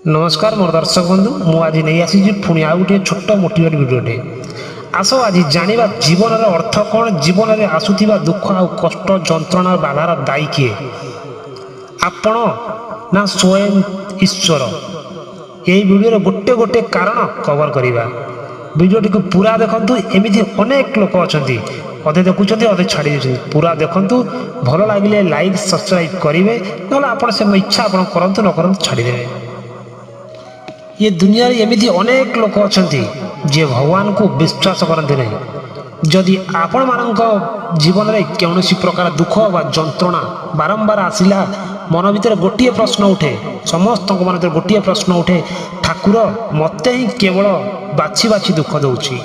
ନମସ୍କାର ମୋର ଦର୍ଶକ ବନ୍ଧୁ, ମୁଁ ଆଜି ନେଇ ଆସିଛି ପୁଣି ଆଉ ଗୋଟିଏ ଛୋଟ ମୋଟିଭେଟ୍ ଭିଡ଼ିଓଟେ। ଆସ, ଆଜି ଜାଣିବା ଜୀବନର ଅର୍ଥ କ'ଣ। ଜୀବନରେ ଆସୁଥିବା ଦୁଃଖ ଆଉ କଷ୍ଟ, ଯନ୍ତ୍ରଣା, ବାଧାର ଦାୟୀ କିଏ? ଆପଣ ନା ସ୍ୱୟଂ ଈଶ୍ୱର? ଏହି ଭିଡ଼ିଓରେ ଗୋଟେ ଗୋଟେ କାରଣ କଭର କରିବା। ଭିଡ଼ିଓଟିକୁ ପୁରା ଦେଖନ୍ତୁ। ଏମିତି ଅନେକ ଲୋକ ଅଛନ୍ତି, ଅଧେ ଦେଖୁଛନ୍ତି, ଅଧେ ଛାଡ଼ି ଦେଉଛନ୍ତି। ପୁରା ଦେଖନ୍ତୁ। ଭଲ ଲାଗିଲେ ଲାଇକ୍, ସବସ୍କ୍ରାଇବ୍ କରିବେ, ନହେଲେ ଆପଣ ସେ ଇଚ୍ଛା, ଆପଣ କରନ୍ତୁ ନ କରନ୍ତୁ, ଛାଡ଼ିଦେବେ। ଏ ଦୁନିଆରେ ଏମିତି ଅନେକ ଲୋକ ଅଛନ୍ତି, ଯିଏ ଭଗବାନଙ୍କୁ ବିଶ୍ୱାସ କରନ୍ତି ନାହିଁ। ଯଦି ଆପଣମାନଙ୍କ ଜୀବନରେ କୌଣସି ପ୍ରକାର ଦୁଃଖ ବା ଯନ୍ତ୍ରଣା ବାରମ୍ବାର ଆସିଲା, ମନ ଭିତରେ ଗୋଟିଏ ପ୍ରଶ୍ନ ଉଠେ। ସମସ୍ତଙ୍କ ମନ ଭିତରେ ଗୋଟିଏ ପ୍ରଶ୍ନ ଉଠେ, ଠାକୁର ମୋତେ ହିଁ କେବଳ ବାଛି ବାଛି ଦୁଃଖ ଦେଉଛି।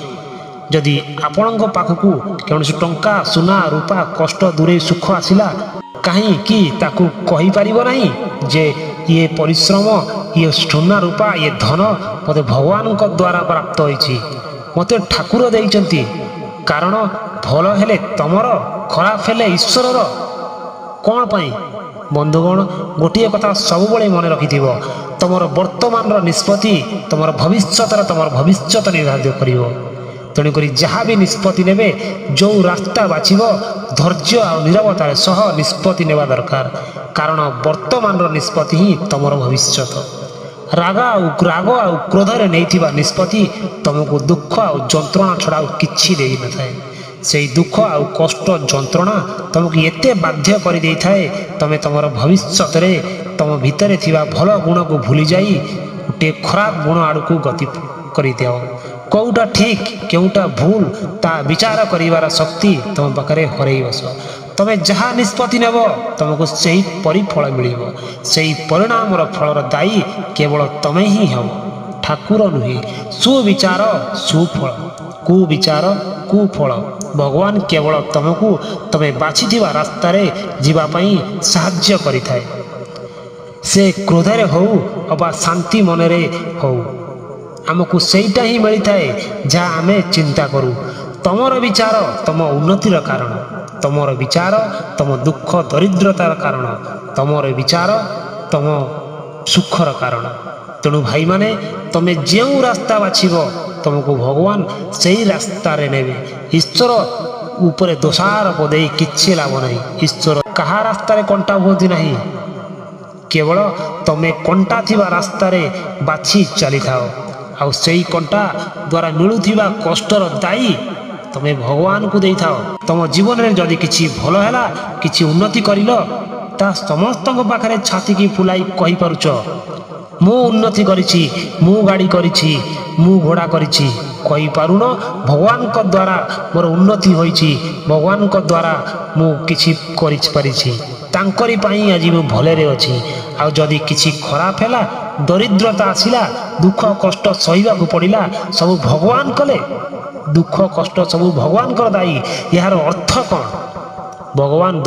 ଯଦି ଆପଣଙ୍କ ପାଖକୁ କୌଣସି ଟଙ୍କା, ସୁନା, ରୂପା, କଷ୍ଟ ଦୂରେଇ ସୁଖ ଆସିଲା, କାହିଁକି ତାକୁ କହିପାରିବ ନାହିଁ ଯେ ଇଏ ପରିଶ୍ରମ, ଇଏ ସୁନା, ରୂପା, ଇଏ ଧନ ମୋତେ ଭଗବାନଙ୍କ ଦ୍ୱାରା ପ୍ରାପ୍ତ ହୋଇଛି, ମୋତେ ଠାକୁର ଦେଇଛନ୍ତି? କାରଣ ଭଲ ହେଲେ ତମର, ଖରାପ ହେଲେ ଈଶ୍ୱରର କ'ଣ ପାଇଁ? ବନ୍ଧୁଗଣ, ଗୋଟିଏ କଥା ସବୁବେଳେ ମନେ ରଖିଥିବ, ତମର ବର୍ତ୍ତମାନର ନିଷ୍ପତ୍ତି ତମର ଭବିଷ୍ୟତ ନିର୍ଦ୍ଧାରିତ କରିବ। ତେଣୁକରି ଯାହା ବି ନିଷ୍ପତ୍ତି ନେବେ, ଯେଉଁ ରାସ୍ତା ବାଛିବ, ଧୈର୍ଯ୍ୟ ଆଉ ନିରବତାର ସହ ନିଷ୍ପତ୍ତି ନେବା ଦରକାର। କାରଣ ବର୍ତ୍ତମାନର ନିଷ୍ପତ୍ତି ହିଁ ତମର ଭବିଷ୍ୟତ। ରାଗ ଆଉ କ୍ରୋଧରେ ନେଇଥିବା ନିଷ୍ପତ୍ତି ତମକୁ ଦୁଃଖ ଆଉ ଯନ୍ତ୍ରଣା ଛଡ଼ା ଆଉ କିଛି ଦେଇନଥାଏ। ସେଇ ଦୁଃଖ ଆଉ କଷ୍ଟ, ଯନ୍ତ୍ରଣା ତମକୁ ଏତେ ବାଧ୍ୟ କରିଦେଇଥାଏ, ତମେ ତମର ଭବିଷ୍ୟତରେ ତମ ଭିତରେ ଥିବା ଭଲ ଗୁଣକୁ ଭୁଲିଯାଇ ଗୋଟିଏ ଖରାପ ଗୁଣ ଆଡ଼କୁ ଗତି କରିଦିଅ। କେଉଁଟା ଠିକ୍, କେଉଁଟା ଭୁଲ, ତା ବିଚାର କରିବାର ଶକ୍ତି ତମ ପାଖରେ ହରେଇ ବସ। ତମେ ଯାହା ନିଷ୍ପତ୍ତି ନେବ, ତମକୁ ସେହି ପରିଫଳ ମିଳିବ। ସେଇ ପରିଣାମର ଫଳର ଦାୟୀ କେବଳ ତମେ ହିଁ ହେବ, ଠାକୁର ନୁହେଁ। ସୁବିଚାର ସୁଫଳ, କୁବିଚାର କୁଫଳ। ଭଗବାନ କେବଳ ତମକୁ ତମେ ବାଛିଥିବା ରାସ୍ତାରେ ଯିବା ପାଇଁ ସାହାଯ୍ୟ କରିଥାଏ। ସେ କ୍ରୋଧରେ ହଉ ଅବା ଶାନ୍ତି ମନରେ ହଉ, ଆମକୁ ସେଇଟା ହିଁ ମିଳିଥାଏ ଯାହା ଆମେ ଚିନ୍ତା କରୁ। ତମର ବିଚାର ତମ ଉନ୍ନତିର କାରଣ, ତମର ବିଚାର ତମ ଦୁଃଖ ଦରିଦ୍ରତାର କାରଣ, ତମର ବିଚାର ତମ ସୁଖର କାରଣ। ତେଣୁ ଭାଇମାନେ, ତମେ ଯେଉଁ ରାସ୍ତା ବାଛିବ, ତମକୁ ଭଗବାନ ସେଇ ରାସ୍ତାରେ ନେବେ। ଈଶ୍ୱର ଉପରେ ଦୋଷାରୋପ ଦେଇ କିଛି ଲାଭ ନାହିଁ। ଈଶ୍ୱର କାହା ରାସ୍ତାରେ କଣ୍ଟା ହୁଅନ୍ତି ନାହିଁ। କେବଳ ତମେ କଣ୍ଟା ଥିବା ରାସ୍ତାରେ ବାଛି ଚାଲିଥାଅ, ଆଉ ସେଇ କଣ୍ଟା ଦ୍ୱାରା ମିଳୁଥିବା କଷ୍ଟର ଦାୟୀ ତମେ ଭଗବାନଙ୍କୁ ଦେଇଥାଅ। ତମ ଜୀବନରେ ଯଦି କିଛି ଭଲ ହେଲା, କିଛି ଉନ୍ନତି କରିଲ, ତା ସମସ୍ତଙ୍କ ପାଖରେ ଛାତିକି ଫୁଲାଇ କହିପାରୁଛ, ମୁଁ ଉନ୍ନତି କରିଛି, ମୁଁ ଗାଡ଼ି କରିଛି, ମୁଁ ଘୋଡ଼ା କରିଛି। କହିପାରୁନ, ଭଗବାନଙ୍କ ଦ୍ୱାରା ମୋର ଉନ୍ନତି ହୋଇଛି, ଭଗବାନଙ୍କ ଦ୍ୱାରା ମୁଁ କିଛି କରିପାରିଛି, ତାଙ୍କରି ପାଇଁ ଆଜି ମୁଁ ଭଲରେ ଅଛି। ଆଉ ଯଦି କିଛି ଖରାପ ହେଲା, ଦରିଦ୍ରତା ଆସିଲା, ଦୁଃଖ କଷ୍ଟ ସହିବାକୁ ପଡ଼ିଲା, ସବୁ ଭଗବାନ କଲେ, ଦୁଃଖ କଷ୍ଟ ସବୁ ଭଗବାନଙ୍କର ଦାୟୀ। ଏହାର ଅର୍ଥ କ'ଣ? ଭଗବାନଙ୍କୁ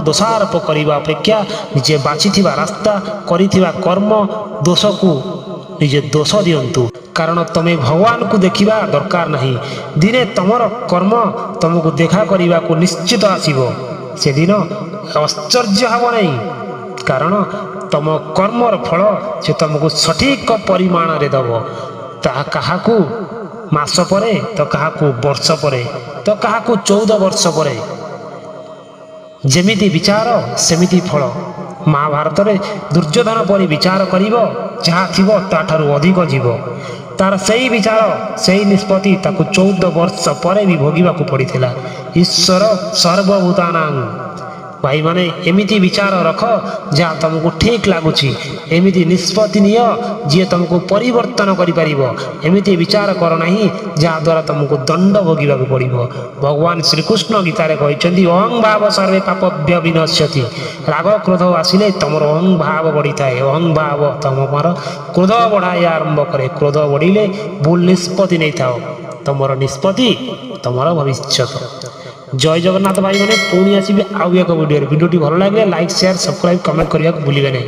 ଦୋଷାରୋପ କରିବା ଅପେକ୍ଷା ନିଜେ ବାଛିଥିବା ରାସ୍ତା, କରିଥିବା କର୍ମ ଦୋଷକୁ ନିଜେ ଦୋଷ ଦିଅନ୍ତୁ। କାରଣ ତମେ ଭଗବାନଙ୍କୁ ଦେଖିବା ଦରକାର ନାହିଁ। ଦିନେ ତମର କର୍ମ ତମକୁ ଦେଖା କରିବାକୁ ନିଶ୍ଚିତ ଆସିବ। ସେଦିନ ଆଶ୍ଚର୍ଯ୍ୟ ହେବ ନାହିଁ, କାରଣ ତମ କର୍ମର ଫଳ ସେ ତମକୁ ସଠିକ ପରିମାଣରେ ଦେବ। ତାହା କାହାକୁ ମାସ ପରେ ତ କାହାକୁ ବର୍ଷ ପରେ ତ କାହାକୁ 14 ବର୍ଷ ପରେ। ଯେମିତି ବିଚାର, ସେମିତି ଫଳ। ମହାଭାରତରେ ଦୁର୍ଯ୍ୟୋଧନ ପରି ବିଚାର କରିବ, ଯାହା ଥିବ ତାଠାରୁ ଅଧିକ ଯିବ। ତାର ସେଇ ବିଚାର, ସେଇ ନିଷ୍ପତ୍ତି ତାକୁ 14 ବର୍ଷ ପରେ ବି ଭୋଗିବାକୁ ପଡ଼ିଥିଲା। ଈଶ୍ୱର ସର୍ବଭୂତାନାଂ। ଭାଇମାନେ, ଏମିତି ବିଚାର ରଖ ଯାହା ତୁମକୁ ଠିକ୍ ଲାଗୁଛି। ଏମିତି ନିଷ୍ପତ୍ତି ନିଅ ଯିଏ ତୁମକୁ ପରିବର୍ତ୍ତନ କରିପାରିବ। ଏମିତି ବିଚାର କର ନାହିଁ ଯାହାଦ୍ୱାରା ତୁମକୁ ଦଣ୍ଡ ଭୋଗିବାକୁ ପଡ଼ିବ। ଭଗବାନ ଶ୍ରୀକୃଷ୍ଣ ଗୀତାରେ କହିଛନ୍ତି, ଅହଂ ଭାବ ସର୍ବେ ପାପଭ୍ୟ ବିନଶ୍ୟତି। ରାଗ କ୍ରୋଧ ଆସିଲେ ତୁମର ଅହଂ ଭାବ ବଢ଼ିଥାଏ। ଅହଂ ଭାବ ତମର କ୍ରୋଧ ବଢ଼ାଇ ଆରମ୍ଭ କରେ। କ୍ରୋଧ ବଢ଼ିଲେ ଭୁଲ ନିଷ୍ପତ୍ତି ନେଇଥାଅ। ତୁମର ନିଷ୍ପତ୍ତି ତୁମର ଭବିଷ୍ୟତ। ଜୟ ଜଗନ୍ନାଥ ଭାଇମାନେ, ପୁଣି ଆସିବି ଆଉ ଏକ ଭିଡ଼ିଓରେ। ଭିଡ଼ିଓଟି ଭଲ ଲାଗିଲେ ଲାଇକ୍, ସେୟାର, ସବସ୍କ୍ରାଇବ୍, କମେଣ୍ଟ କରିବାକୁ ଭୁଲିବେ ନାହିଁ।